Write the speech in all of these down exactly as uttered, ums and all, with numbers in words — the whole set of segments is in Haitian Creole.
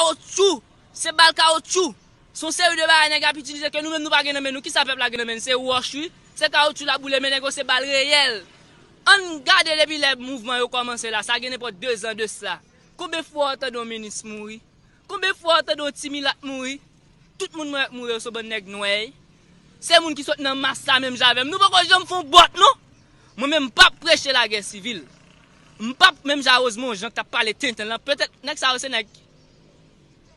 kawotchou, se bal kawotchou. Se yon seri de bagay nèg ap itilize ke nou menm nou pa gen nan men nou. Kisa pèp la gen nan men l? Se wòch, wi. Se kawotchou l ap boule, men nèg yo se bal reyèl. Ann gade depi lè mouvman yo kòmanse la, sa gen nenpòt de zan de sila. Konbyen fwa w tande yon minis mouri? Konbyen fwa w tande yon ti milat mouri? Tout moun mwen wè k mouri yo se yon bann nèg nwè. Se moun ki sot nan mas la menm jan avè m. Nou poko janm fè yon bòt non. Mwen menm m p ap preche lagè sivil. M p ap menm jan Rosemond Jean k t ap pale tenten lan. Petèt nèg sa yo se nèg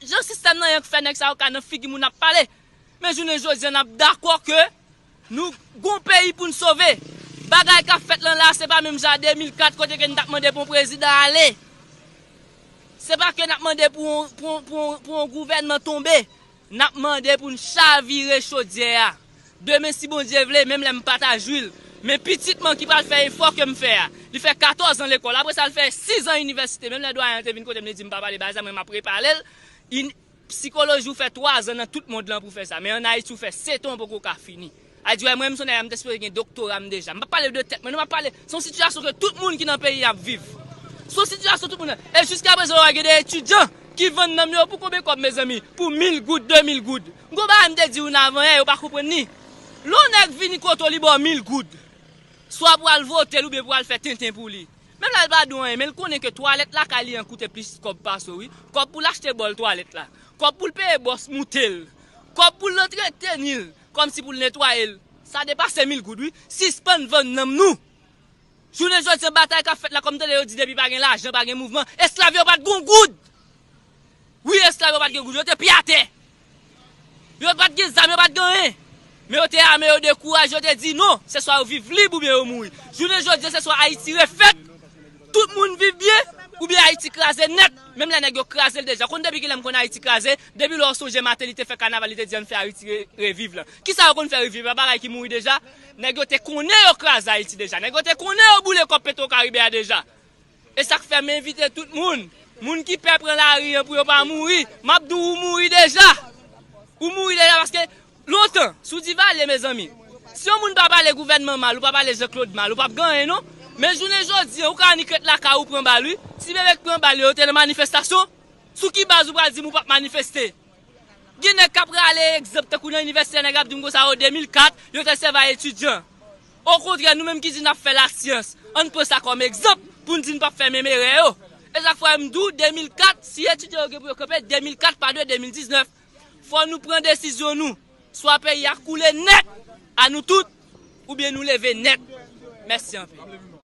jan sistèm nan ye k fè nèg sa yo ka nan figi moun ap pale. Men jounen jodi a n ap dakò ke nou gon peyi pou n sove. Bagay k ap fèt lan la se pa menm jan de mil kat kote ke n t ap mande pou yon prezidan ale. Se pa ke n ap mande pou yon, pou yon, pou yon, pou yon gouvènman tonbe. N ap mande pou n chavire chodyè a. Demen si Bondye vle, menm lè m pa ta jwi l. Men pitit mwen ki pral fè efò ke m fè a. Li fè katòz an lekòl, apre sa l fè sis an inivèsite. Menm lè dwayen an te vin kote m, li di m pa pale bagay sa, mwen m ap repale l. In, sikoloji ou fè twa zan nan tout mond lan pou fè sa. Men ann Ayiti ou fè sèt an ou poko ka fini. A di wè mwen menm se yon nèg m te sipoze gen doktora m deja. M p ap pale de tèt mwen, non, m ap pale se yon sitiyasyon ke tout moun ki nan peyi a ap viv. Se yon sitiyasyon tout moun nan. E jiskaprezan yo wè gen de etidyan ki vann nanm yo pou konbyen kòb mezanmi? Pou mil goud, de mil goud. M gon bagay m te di w nan avanyè, yo pa konprann li. Lè yon nèg vini kote w li ba w mil goud, swa pou al vote l oubyen pou al fè tenten pou li. Menm lè l pa di w anyen, men l konnen ke twalèt lakay li an koute plis kòb pase w, wi. Kòb pou l achte bòl twalèt la. Kòb pou l peye bòs moute l. Kòb pou l antreteni l, kòmsi pou l netwaye l. Sa depase mil goud, wi. Sispann vann nanm nou. Jounen jodi a, batay k ap fèt la, kòm tande yo di depi pa gen lajan, pa gen mouvman, esklav yo pa t gon goud. Wi, esklav yo pa t gen goud, yo te pye atè. Yo pa t gen zam, yo pa t gen anyen. Men yo te ame, yo dekouraje, yo te di non, se swa yo viv lib oubyen yo mouri. Jounen jodi a, se swa Ayiti refèt, tout moun viv byen, oubyen Ayiti kraze nèt. Menm lè nèg yo kraze l deja. Konn depi kilè m konn Ayiti kraze? Depi lè w sonje Martelly te fè kanaval, li te di ann fè Ayiti re-, reviv lan. Kisa yo konn fè reviv la? Bagay ki mouri deja? Nèg yo te konnen yo kraze Ayiti deja. Nèg yo te konnen yo boule kòb Petwokaribe a deja. E sa k fè m envite tout moun. Moun ki pè pran lari an pou yo pa mouri. M ap di w ou mouri deja. Ou mouri deja paske lontan, sou Divalye, mezanmi. Si yon moun pa pale gouvènman mal, ou pa pale Jean Claude mal, ou p ap gen anyen non. Men jounen jodi a, ou ka annik ret lakay ou pran bal, wi. Ti bebe k pran bal yo, yo te nan manifestasyon. Sou ki baz ou pral di m ou p ap manifeste? Gen nèg k ap rale egzanp tankou nan inivèsite, nèg ap di m konsa, o, de mil kat, yo te sèvi a etidyan. Okontrè, nou menm ki di n ap fè lasyans, ann pran sa kòm egzanp pou n di n p ap fè menm erè yo. E sa k fè m di w, de mil kat, si etidyan yo gen pou yo kanpe, de mil kat pa dwe de mil diznèf. Fò nou pran desizyon nou. Swa peyi a koule nèt, a nou tout, oubyen nou leve nèt. Mèsi anpil.